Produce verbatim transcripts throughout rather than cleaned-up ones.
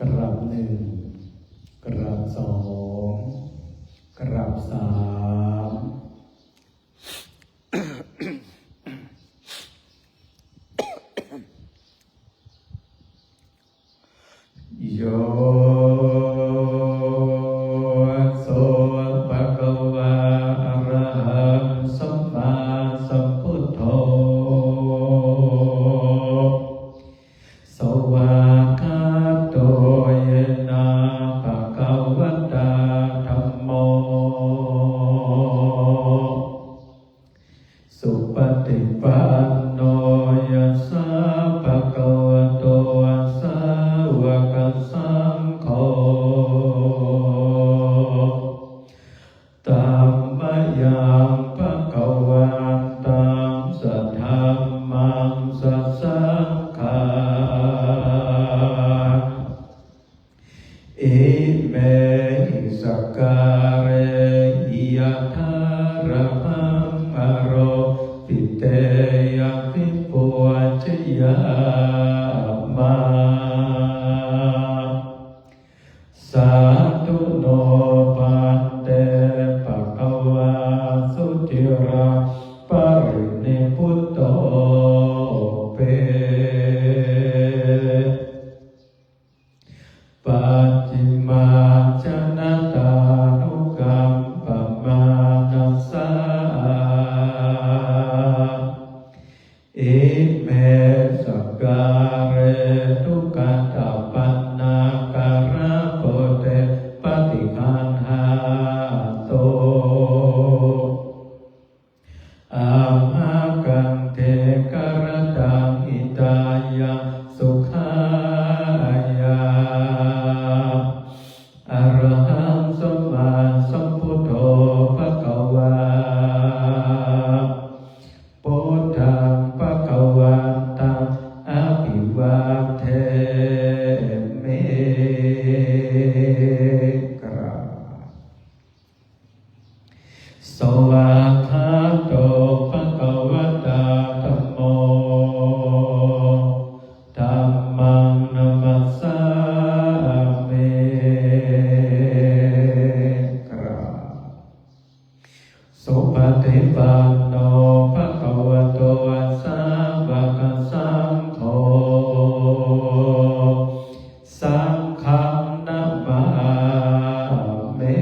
กราบหนึ่ง กราบสอง กราบสาม Yo so bhagavā arahaṃ sammāsambuddho, svākkhāto yena bhagavatā dhammo, supaṭipanno yassa bhagavato sāvakasaṅgho, tammayaṃ bhagavantaṃ sadhammaṃ sasaṅghaṃ, imehi sakkārehi yathārahaṃ āropitehi abhipūjayāma. Sādhu no bhante bhagavā suciraṃ parinibbutopi. Pacchimājanatānukampamānasā, ime sakkāre duggatapaṇṇākārabhūte paṭiggaṇhātu. Amhākaṃ dīgharattaṃ hitāya sukhāya. Arahaṃ sammāsambuddho bhagavā, buddhaṃ bhagavantaṃ abhivādemi. กราบ Svākkhāto bhagavatā dhammo, dhammaṃ namassāmi. กราบ Supaṭipanno bhagavato sāvakasaṅgho, saṅghaṃ namāmi.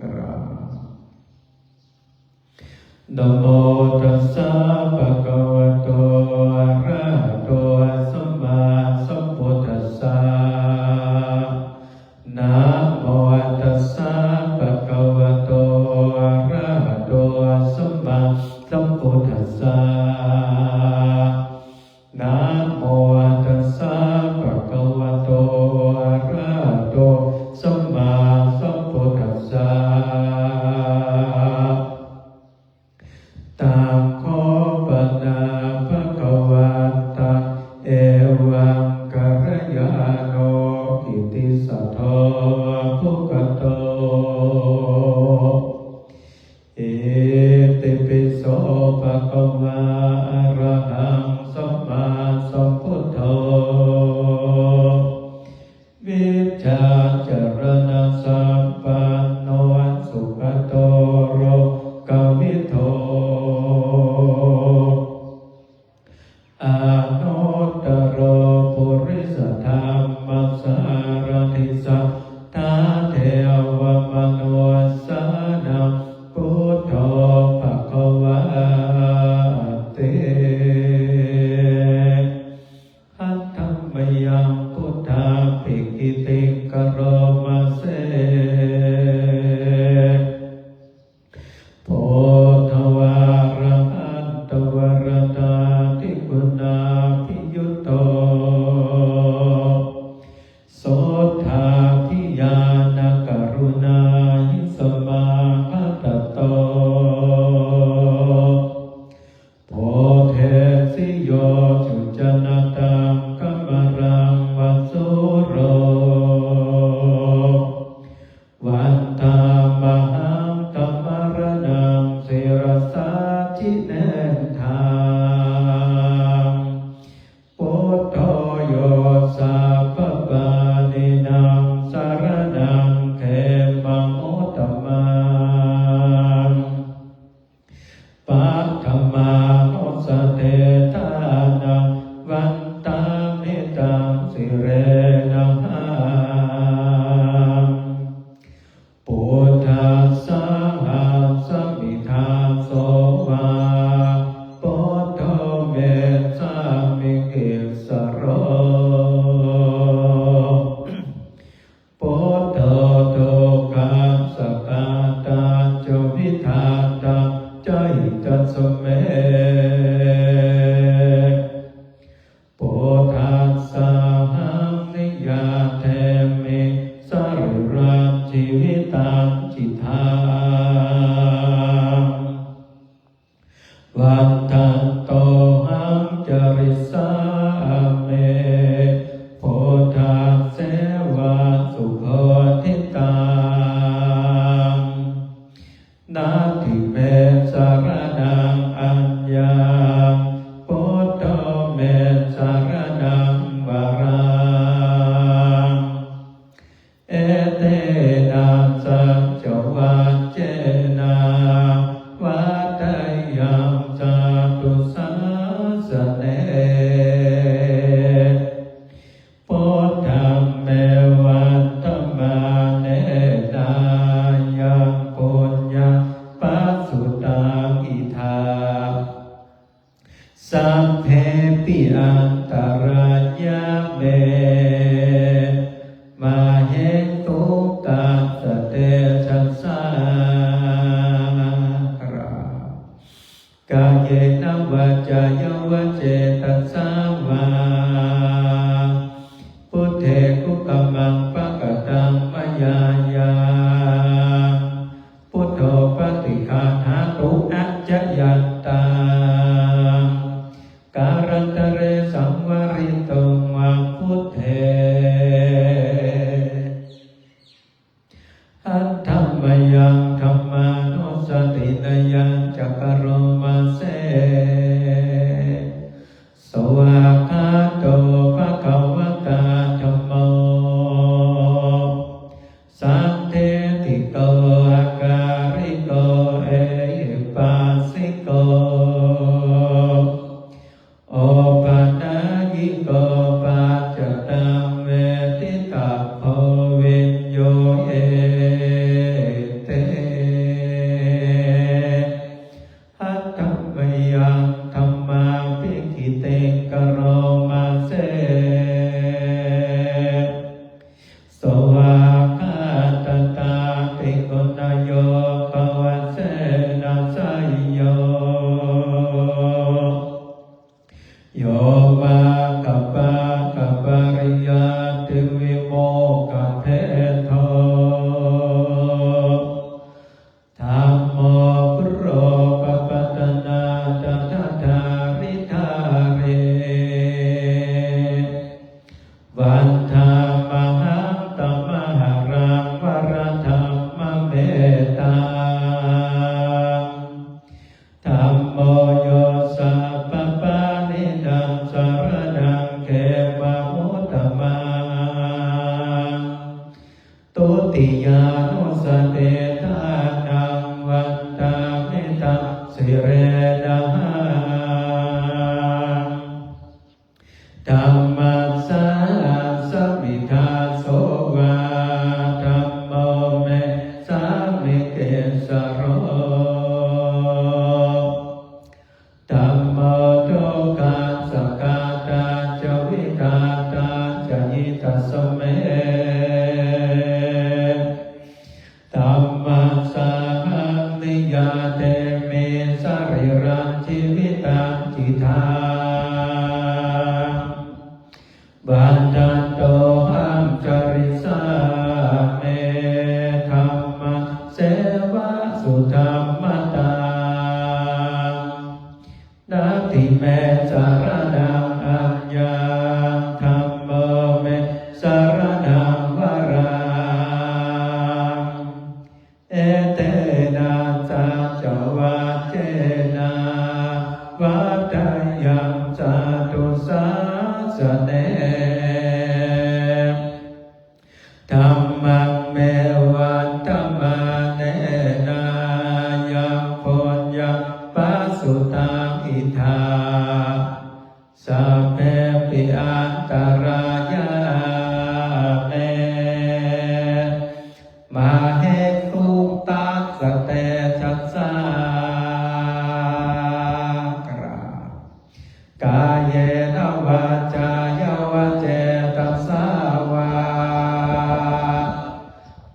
กราบ Namo tassa bhagavato arahato sammāsambuddhassa. Namo tassa bhagavato arahato sammāsambuddhassa. Namo tassa bhagavato arahato sammāsambuddhassa. Taṃ kho pana bhagavantaṃ evaṃ kalyāṇo kittisaddo abhuggato. Itipi so bhagavā arahaṃ sammāsambuddho saraṇaṃ varaṃ. Etena saccavajjena vaḍḍheyyaṃ satthu sāsane. Buddhaṃ me vandamānena yaṃ puññaṃ pasutaṃ idha, sabbepi antarāyā me māhesuṃ tassa tejasā. Kāyena vācāya va cetasā vā, buddhe kukammaṃ pakataṃ mayā yaṃ, buddho paṭiggaṇhatu accayantaṃ, kālantare saṃvarituṃ va buddhe. Handa mayaṃ dhammānussatinayañca karoma se. Svākkhāto bhagavatā dhammo, sandiṭṭhiko akāliko ehipassiko, opanayiko paccattaṃ veditabbo viññūhīti. Handa mayaṃ dhammābhigītiṃ karoma se. Svākkhātatādiguṇayogavasena seyyo, yo maggapākapariyattivimokkhabhedo, dhammo kulo papatanā tathadhāridhārī. Vandāmahaṃ tamaharaṃ varadhammametaṃ. Dhammo yo sabbapāṇīnaṃ saraṇaṃ khemamuttamaṃ. Dutiyānussatiṭṭhānaṃ vandāmi taṃ sirenahaṃ. Dhammassāsmi dāso va, dhammo me sāmikissaro. Dhammo dukkhassa ghātā ca vidhātā ca hitassa me. Dhammassāhaṃ niyyādemi sarīrañjīvitañcidaṃ. Vandantohaṃ carissāmi dhammasseva sudhammataṃ. Natthi me saraṇaṃ aññaṃ, dhammo me saraṇaṃ varaṃ. Etena saccavajjena vaḍḍheyyaṃ satthu sāsane. Dhammaṃ me vandamānena yaṃ puññaṃ pasutaṃ idha, sabbepi antarāyā me māhesuṃ tassa tejasā. Kāyena vācāya va cetasā vā,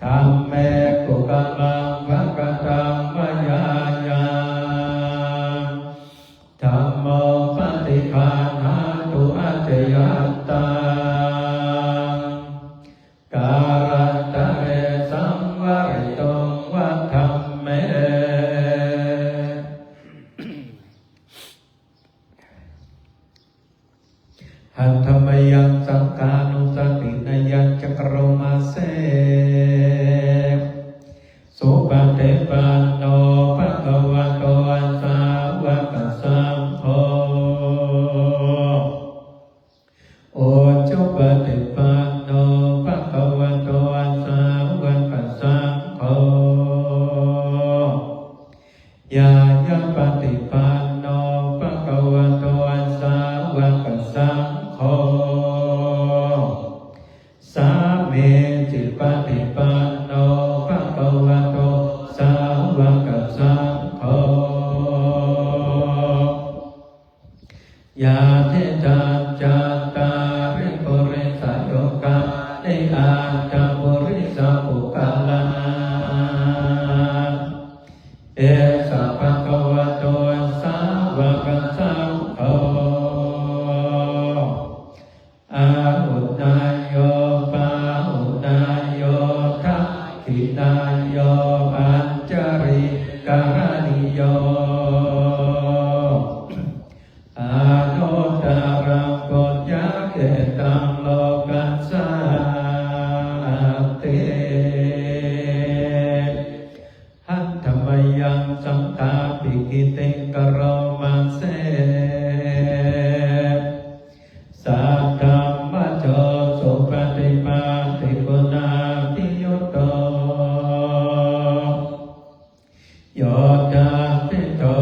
dhamme kukammaṃ pakataṃ mayā yaṃ, dhammo paṭiggaṇhatu accayantaṃ, kālantare saṃvarituṃ va dhamme. Handa mayaṃ saṅghānussatinayañca karoma se. Supaṭipanno bhagavato sāvakasaṅgho, Supaṭipanno bhagavato sāvakasaṅgho. Ñāyapaṭipanno bhagavato sāvakasaṅgho. Sāmīcipaṭipanno bhagavato sāvakasaṅgho. Yadidaṃ cattāri purisayugāni aṭṭha purisapuggalā, esa bhagavato sāvakasaṅgho, āhuneyyo pāhuneyyo dakkhiṇeyyo añjalikaraṇīyo, anuttaraṃ puññakkhettaṃ lokassāti. Handa mayaṃ saṅghābhigītiṃ karoma se. Saddhammajo supaṭipattiguṇābhiyutto, yoṭṭhabbidho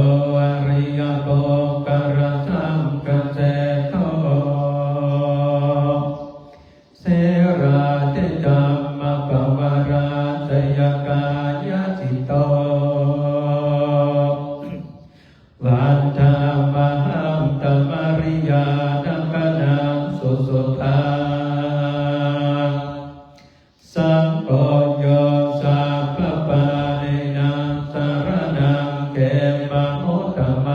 ariyapuggalasaṅghaseṭṭho, sīlādidhammapavarāsayakāyacitto, vandāmahaṃ tamariyāna gaṇaṃ susuddhaṃ. Saṅgho yo sabbapāṇīnaṃ saraṇaṃ khemamuttamaṃ,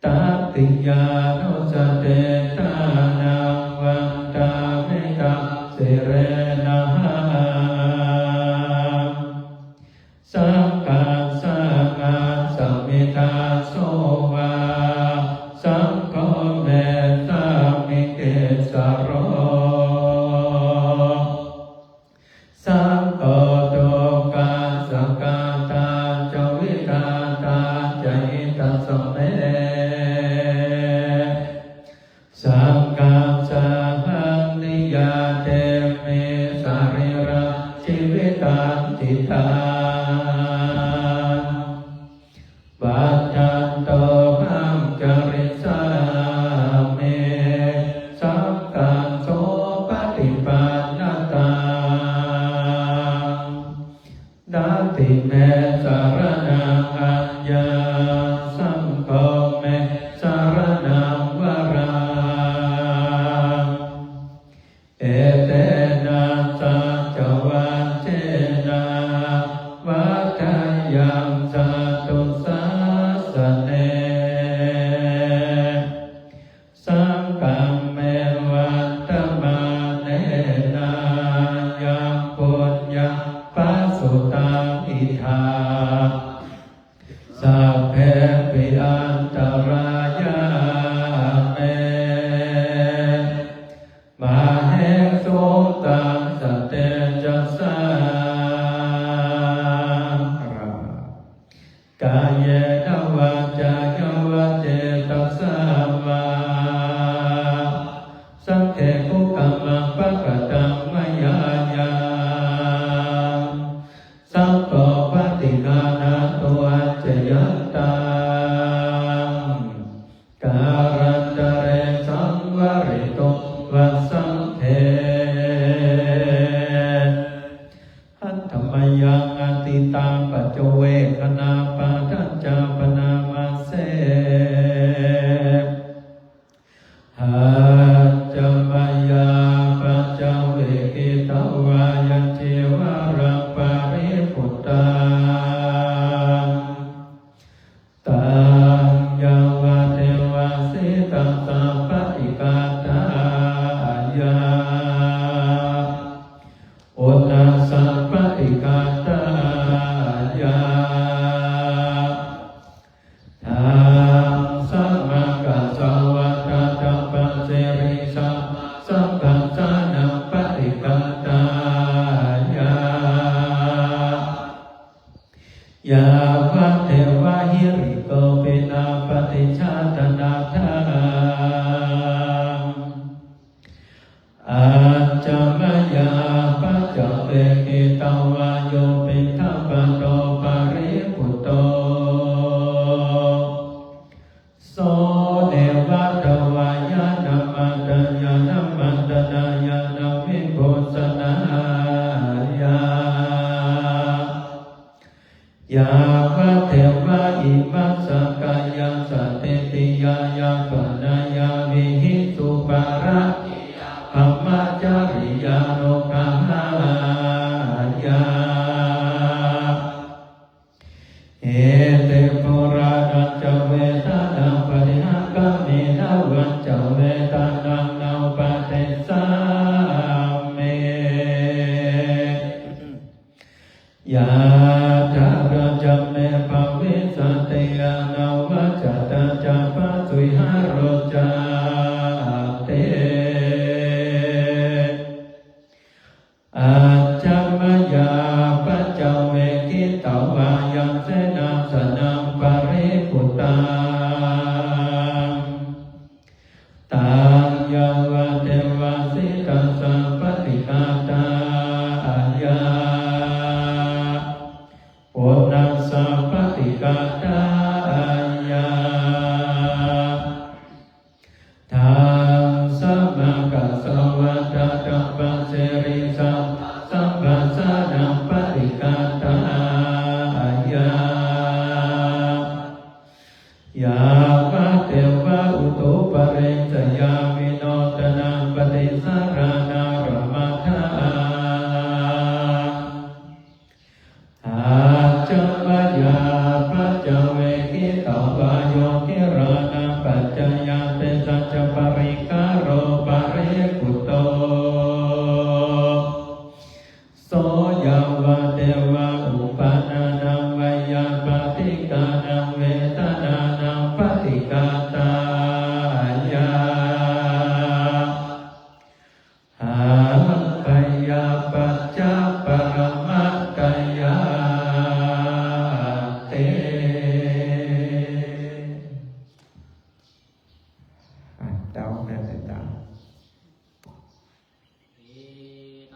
tatiyānussatiṭṭhānaṃ vandāmi taṃ sirenahaṃ. Saṅghaṃ saṅghasmi dāso va, saṅgho me sāmikissaro. Saṅgho dukkhassa ghātā ca vidhātā ca hitassa me. Saṅghaṃ sahaṃ niyyādemi sarīrañjīvitañcidaṃ. Vandantohaṃ carissāmi saṅghaṃ suppaṭipannataṃ. Natthi me saraṇaṃ aññaṃ, saṅgho me saraṇaṃ varaṃ. Etena saccavajjena vaḍḍheyyaṃ satthu sāsane. Saṅghaṃ me vandamānena yaṃ puññaṃ pasutaṃ idha, sabbepi antarāyā me māhesuṃ tassa tejasā. Kāyena vācāya va cetasā vā, saṅghe kukammaṃ pakataṃ mayā yaṃ, saṅgho paṭiggaṇhatu accayantaṃ, kālantare saṃvarituṃ va saṅghe. Handa mayaṃ atītā paccavekkhaṇapāṭhañca bhaṇāma se. Handa mayā paccavekkhitvā yaṃ cīvaraṃ paribhuttaṃ, taṃ yāvadeva sītassa paṭighātāya, uṇhassa paṭighātāya, dhānamakāsavā tadappaṭisirisammasamphassānaṃ paṭighātāya, yāvadeva hirikopinapaṭicchādanatthaṃ. ca vedanaṃ na uppādessāmi. Yathārajam me bhavissati anavajjatā ca phāsuvihāro cāti. Ajja mayā apaccavekkhitvā yaṃ senāsanaṃ paribhuttaṃ, taṃ yāvadeva sītassa paṭighātāya, uṇhassa paṭighātāya, dhammakassavātādattamajjhariṃ sabbasambhāsanaṃ paṭighātāya, yāvadeva utuparissayavinodanapaṭisaraṇālamadhā. Ajja mayā apaccavekkhitvā yo gilānapaccayabhesajjaparikkhāro paribhutto, so yāvadeva uppannānaṃ veyyābādhikānaṃ vedanānaṃ paṭighātāya, abyāpajjhaparamatāyāti. อ่ะ เดาแม่นเลยจ้ะ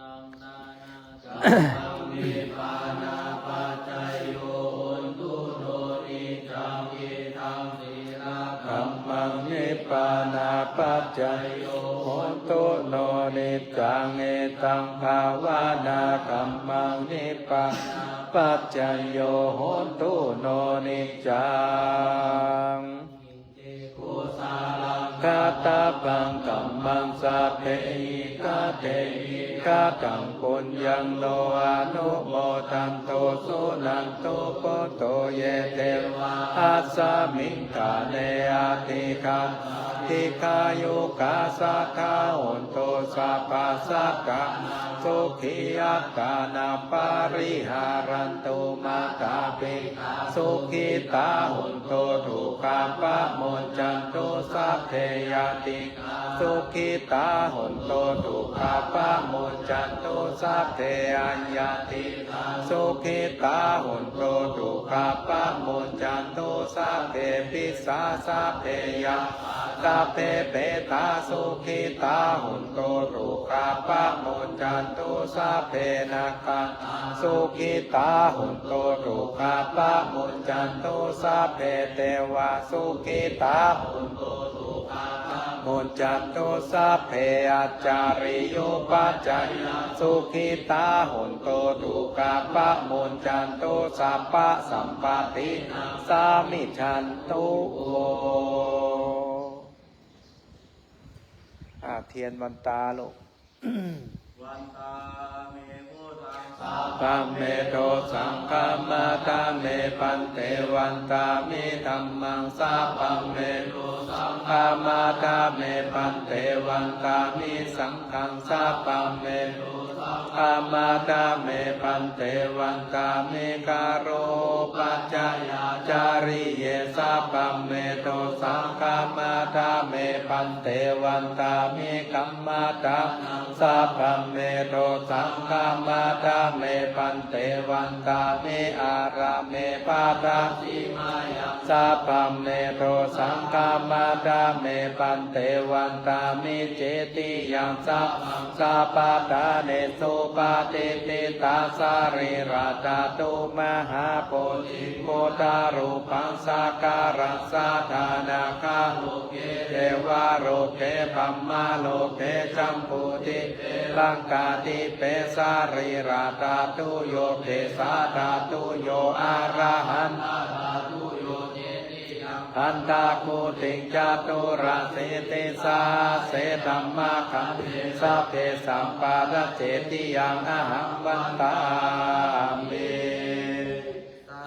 Idaṃ dānakammaṃ nibbānapaccayo hotu no niccaṃ. Idaṃ sīlakammaṃ nibbānapaccayo hotu no niccaṃ. Idaṃ bhāvanākammaṃ nibbānapaccayo hotu no niccaṃ. Kusalaṃ katabbaṃ kammaṃ sabbehi katehi kataṃ puññaṃ no anumodantu suṇantu bhonto ye devā asmiṃ ṭhāne adhigatā dīghāyukā sadā hontu sabbasattānaṃ sukhī attānaṃ pariharantu. Mātā pitā sukhitā hontu dukkhā pamuñcantu sabbe ñātikā sukhitā hontu dukkhā pamuñcantu sabbe aññātikā sukhitā hontu dukkhā pamuñcantu sabbe pisā sabbe yā sabbe petā sukhitā hontu dukkhā pamuñcantu sabbe nakkhattā sukhitā hontu dukkhā pamuñcantu sabbe devā sukhitā hontu dukkhā pamuñcantu sabbe ācariyupajjhāyā sukhitā hontu dukkhā pamuñcantu sabbasampattī samijjhantu. อ่า เทียนวันตาลูก Vandāmi buddhaṃ sabbaṃ me dosaṃ khamatha me bhante. Vandāmi dhammaṃ sabbaṃ me dosaṃ khamatha me bhante. Vandāmi saṅghaṃ sabbaṃ me dosaṃ khamatha me bhante. Vandāmi garopajjhāyācariye sabbaṃ me dosaṃ khamatha me bhante. Vandāmi kammaṭṭhānaṃ sabbaṃ me dosaṃ khamatha me bhante. Vandāmi ārāme pattasi māyaṃ sabbaṃ me dosaṃ khamatha me bhante. Vandāmi cetiyaṃ sabbaṃ sabbaṭṭhānesu patiṭṭhitā sarīradhātu mahābodhiṃ buddharūpaṃ sakkāraṃ sadā nakkha loke devaloke brahmaloke jambudīpe laṅkādīpe sarīradhātuyo tejadhātuyo arahantadhātuyo cetiyaṃ pañcakoṭiṃ caturāsītisahassadhammakkhandhe sabbesaṃ pañcacetiyaṃ ahaṃ vandāmi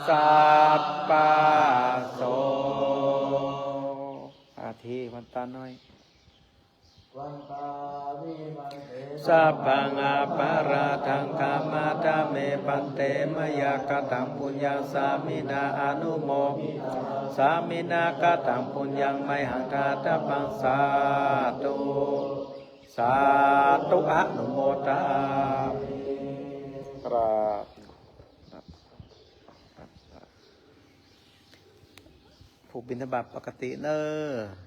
sabbaso. อาทิวันตาน้อย Sabbaṃ aparādhaṃ khamatha me bhante, mayā kataṃ puññaṃ sāminā anumoditabbaṃ, sāminā kataṃ puññaṃ mayhaṃ dātabbaṃ, sādhu sādhu anumodāmi. ครับ ผู้บิณฑบาตปกติเนอะ